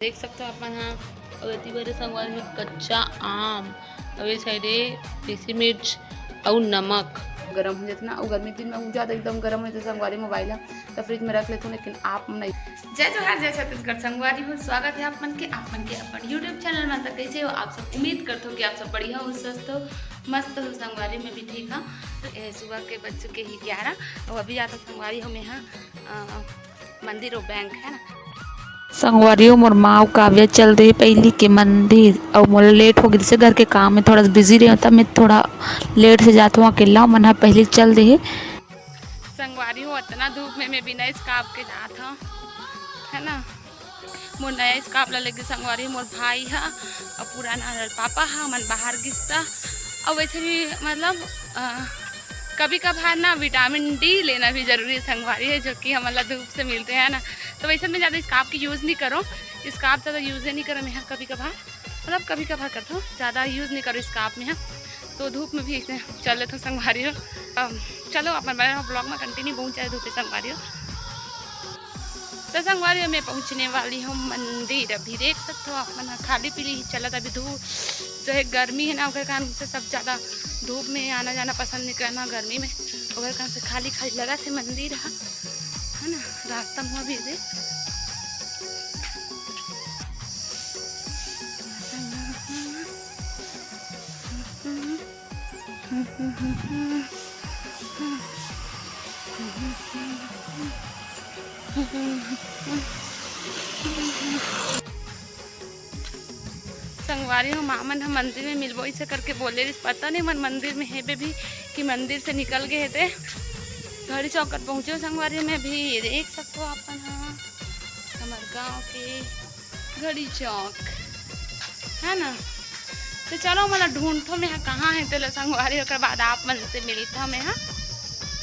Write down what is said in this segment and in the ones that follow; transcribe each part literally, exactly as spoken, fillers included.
देख सकथो आप मन ह। अउ एती बर संगवारी में कच्चा आम, अउ ए साइड ए देसी मिर्च अउ नमक। गरम हो जाथे ना, अउ गर्मी के दिन में उ ज्यादा एकदम गरम हो जाथे संगवारी, मोबाइल ह त फ्रिज में रख लेथो, लेकिन आप नहीं। जय जोहार, जय छत्तीसगढ़ संगवारी हो, स्वागत है आप मन के, आप मन के अपन YouTube चैनल में। त कैसे हो आप सब? उम्मीद करथो कि आप सब बढ़िया हो, स्वस्थ हो, मस्त हो। संगवारी में भी ठीक हाँ। तो ए, सुबह के बज चुके ही ग्यारह, अउ अभी जाथो संगवारी हो मैं हा, अ, मंदिर अउ बैंक है ना। संगवारी हो, मोर माँ अउ काव्या चल दे हे पहिली के मंदिर, अउ मोला लेट हो गिस हे घर के काम में, थोड़ा सा बिजी रहे, तब मैं थोड़ा लेट से जात हूँ अकेला, मन ह पहिली चल दे हे। संगवारी हो, अतना धूप में मैं बिना स्कार्फ के जात हूँ, है ना। मोर नया स्कार्फ ला लेगे संगवारी हो मोर भाई हा, अउ पुराना ला पापा हा, मन बाहर गिस ता। अउ वैसे भी मतलब, अ, कभी कभार ना विटामिन डी लेना भी जरूरी है संगवारी हो, जो कि हमन ला धूप से मिलथे, है ना। तो वैसे मैं ज्यादा स्कार्फ के यूज नहीं करूँ, स्कार्फ ज्यादा यूज नहीं करूँ मैं हा, कभी कभार, मतलब कभी कभार करथो, ज्यादा यूज नहीं करूँ स्कार्फ मैं हा। तो धूप में भी ऐसे चल लेथो संगवारी हो। अम, चलो अपन बने रहो vlog में continue, बहुत ज्यादा धूप है संगवारी हो। तो संगवारी हो, मैं पहुँचने वाली हूँ मंदिर। अभी देख सकते हो आप मन ह, खाली पीली ही चलत, अभी धूप जो है, गर्मी है ना, ओकर कारण से सब ज्यादा धूप में आना जाना पसंद नहीं करना गर्मी में, ओकर कारण से खाली खाली लगत हे मंदिर ह, है ना। रास्ता में भी दे संगवारी हो, माँ मन ह मंदिर में मिलबो इसे करके बोले रिस, पता नहीं मन मंदिर में हेबे भी कि मंदिर से निकल गए हे ते। घड़ी चौक कर पहुँचे हो संगवारी हो, मैं भी देख सकते हो अपन ह, हमारे गाँव के घड़ी चौक, है ना। तो चलो, मोला ढूंढथो मैं हा, कहाँ है तेला संगवारी, ओकर बाद आप मन से मिलथा मैं हा,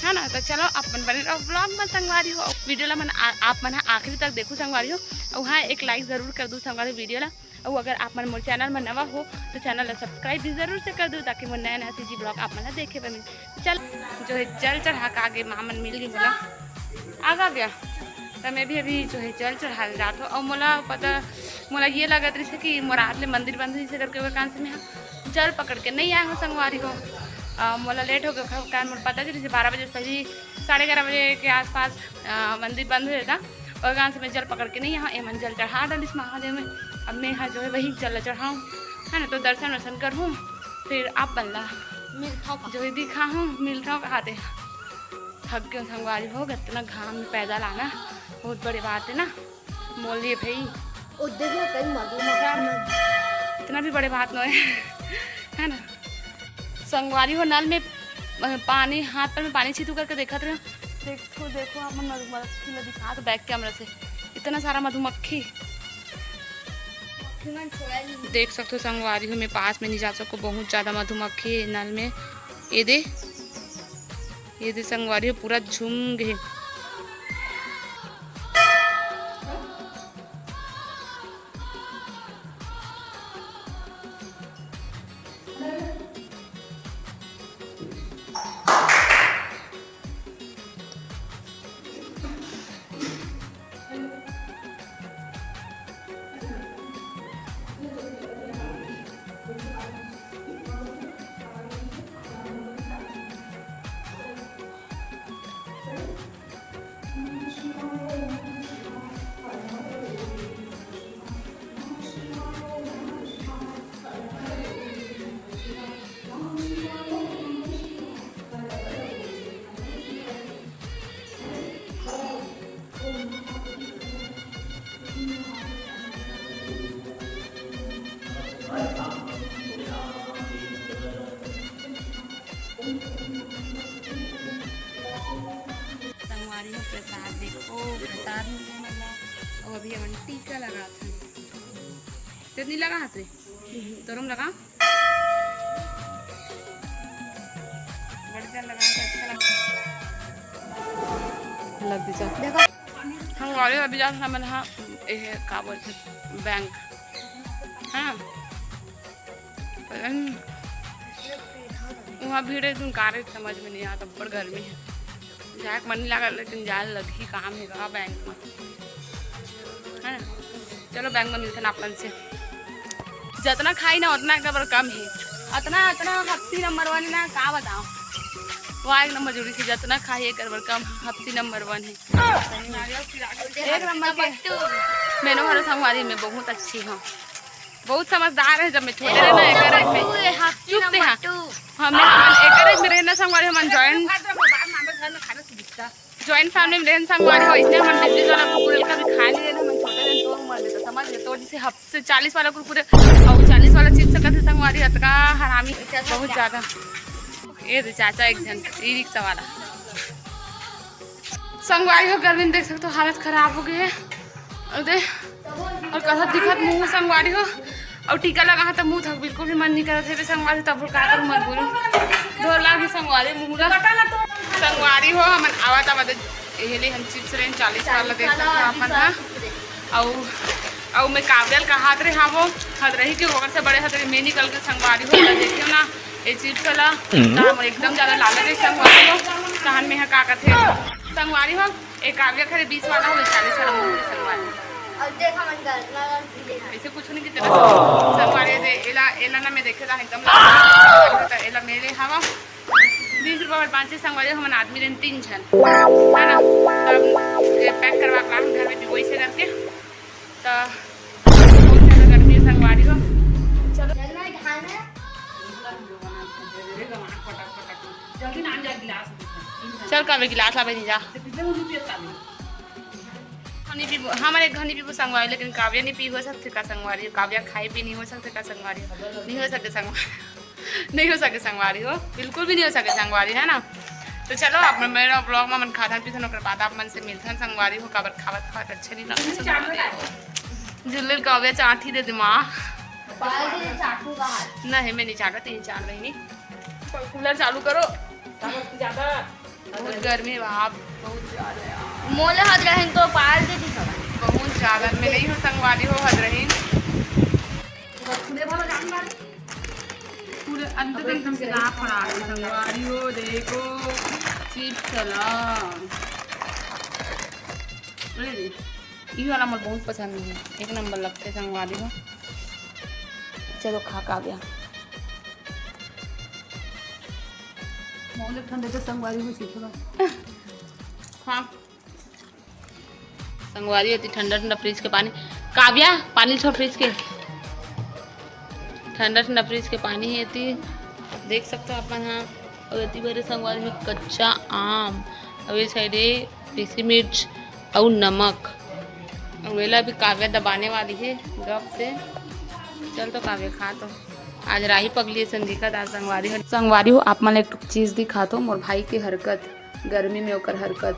है ना। तो चलो, अपन बने रहो vlog में संगवारी हो, video ला मन आ, आप मन हा आखिरी तक देखो संगवारी हो, अउ हाँ, एक like जरूर कर दो संगवारी video ला। अउ अगर आप मन मोर चैनल में नवा हो, तो चैनल ला सब्सक्राइब भी जरूर से कर दो, ताकि मोर नया नया चीजी vlog आप मन ला देखे बर मिल। चल, जो है जल चढ़ा के आगे माँ मन मिल गई मोला, आगा गया। तो मैं भी अभी जो है जल चढ़ा जात हो, और मोला पता, मोला ये लगत रही कि मोर आत ले मंदिर बंद रही करके, ओकर कारण से मैं जल पकड़ के नहीं आए हो संगवारी हो। अ, मोला लेट हो गया, ओकर कारण मोला पता चली बारह बजे से पहले, साढ़े ग्यारह बजे के आसपास, अ, मंदिर बंद हो जाता। ओकर कारण से मैं जल पकड़ के नहीं आए हो, एमन जल चढ़ा डालिस महादेव में। अब मैं हा जो है वही जल चढ़ाऊँ, है ना, तो दर्शन वर्शन करूँ, फिर आप मन ला मिलथव का? जो है दिखाहूँ, मिलथव कहाते। थक गए संगवारी हो, इतना घाम में पैदल आना बहुत बड़ी बात है ना, मोल लिए भाई। ओ देख ना, कई मधुमक्खी। इतना भी बड़े बात नोहे, है ना। संगवारी हो, नल में, अ, पानी, हाथ पर में पानी छीतू करके देखत रहे। देखो, देखो, आप मन मधुमक्खी ला दिखा दो back camera से, इतना सारा मधुमक्खी। देख सकते हो संगवारी हो, मैं पास में नहीं जा सको, बहुत ज्यादा मधुमक्खी है नल में। ये दे, ये दे संगवारी हो, पूरा झुंड है। संगवारी हो, प्रसाद देखो, प्रसाद मिले वाला। और अभी हमन टीका लगात हन। तेतनी लगा हाथ रे, तोरम लगा। बढ़िया लगा के अच्छा लगा। लग दीजा। देखो। हम गाड़ी अभी जात हमन हा, ए, का बोलते, बैंक। हाँ। पता नहीं। वहाँ भीड़ है, तुम कार है, समझ में नहीं आता, बड़ गर्मी है। जाए के मन नहीं लगा, लेकिन जाए लगही, काम है का बैंक में, है ना? चलो, बैंक में मिलथन आप मन से। जतना खाई ना, उतना एक नंबर कम है। अतना, अतना हफ्ती नंबर वन ना, का बताओ। वाह, एक नंबर जोड़ी से जतना खाई, एक नंबर कम, हफ्ती नंबर वन है। एक नंबर के। मेनू हर संगवारी में बहुत अच्छी हूँ, बहुत समझदार है। जब मैं छोटे रहे ना, एकर में चुप थे, हाँ। हमन एकर में रहना संगवारी, हमन ज्वाइंट ज्वाइंट फैमिली में रहन संगवारी हो, इसने हमन बिजली वाला कुकुर का भी खाए नहीं देना, हमन छोटे रहन तो हमन लेते, समझ ले। तो जैसे हफ्ते चालीस वाला कुरकुरे और चालीस वाला चिप्स सकत है संगवारी, अतका हरामी, बहुत ज्यादा। ये दे चाचा एक जन ई रिक्शा वाला। संगवारी हो, गर्मी में देख सकते हो हालत खराब हो गई है। और दे, और कथा दिखत मुंह संगवारी हो, और टीका लगा है तो मुंह थक बिल्कुल भी मन नहीं करत है बे संगवारी, तब का करूँ मजबूरी। ढोला भी संगवारी मुंह ला। संगवारी हो, हमन आवत आवत यही ले हम चिप्स लेन चालीस वाला देख सकते हो अपन हा। और, और मैं काव्यल का हाथ रे हाँ वो हद रही कि ओकर से बड़े हद रही मैं निकल के संगवारी हो ला देखियो ना ये चिप्स वाला। तो हम एकदम ज्यादा लालच है संगवारी हो। तहन में हा का कथे संगवारी हो, एक काव्य खरे बीस वाला हो, चालीस वाला मुंह के संगवारी। और देखा मन का ना भी लेना। ऐसे कुछ नहीं कितना संगवारी दे एला, एला ना मैं देखे ला एकदम लालच है, एला मेरे हवा। बीस रुपया में पाँच छः संगवारी, हमन आदमी रहन तीन झन, है ना? तब ये पैक करवा के लाहन घर में भी वैसे करके। तो बहुत ज्यादा गर्मी है संगवारी हो। चलो। चल काव्य, गिलास लावे नहीं जा। हनी पीबो, हमारे घनी पीबो संगवारी, लेकिन काव्य नहीं पी हो सकते का संगवारी, काव्य खाए भी नहीं हो सकते का संगवारी, नहीं हो सकते संगवारी। नहीं हो सके संगवारी हो, बिल्कुल भी नहीं हो सके संगवारी, है ना? तो चलो, आप मन मेरा ब्लॉग में मन खाथन पीथन, ओकर बाद आप मन से मिलथन संगवारी हो, काबर खावत खावत अच्छे नहीं लगते संगवारी हो। जुल्ले काव्य चाटी दे दिमाग। नहीं, मैं नहीं चाटत, ये चाट रही नहीं। कूलर चालू करो। बहुत गर्मी है बाप, बहुत ज्यादा यार। मोले हद रहन तो पार दे दी सब। बहुत ज्यादा, मैं नहीं हूँ संगवारी हो हद रही। पूरे अंदर एकदम से ना फड़ा के संगवारी हो, देखो, चिप्स चला। अरे रे, ई वाला मोर बहुत पसंद है, एक नंबर लगते संगवारी हो। चलो, खा काव्या। मोले ठंडे तो संगवारी हो, सीखो ना। हाँ। संगवारी होती ठंडा ठंडा फ्रिज के पानी। काव्या, पानी छोड़ फ्रिज के। ठंडा ठंडा फ्रिज के पानी है एती, देख सकते हो अपन हाँ। और एती भरे संगवारी में कच्चा आम, और ये साइड है पीसी मिर्च और नमक। और वेला भी काव्या दबाने वाली है गप से। चल तो काव्या खा तो। आज राही पगली असन दिखत आज संगवारी हो। संगवारी हो, आप मन एक ठो चीज दिखा तो, मोर भाई के हरकत। गर्मी में ओकर हरकत,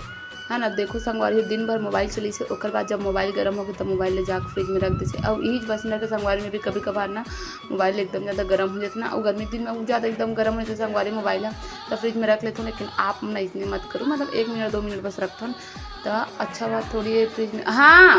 है ना। देखो संगवारी हो, दिन भर मोबाइल चलिसे, ओकर बाद जब मोबाइल गरम होगे, तब मोबाइल ले जाके फ्रिज में रख देसे। अउ इही बसना के संगवारी में भी कभी कभार ना मोबाइल एकदम ज्यादा गरम हो जाथे ना, अउ गर्मी के दिन में उ ज्यादा एकदम गरम हो जाथे संगवारी मोबाइल ह, त फ्रिज में रख लेथन। लेकिन आप ना इसने मत करो, मतलब एक मिनट दो मिनट बस रखथन, त अच्छा बात थोड़ी है फ्रिज में। हाँ,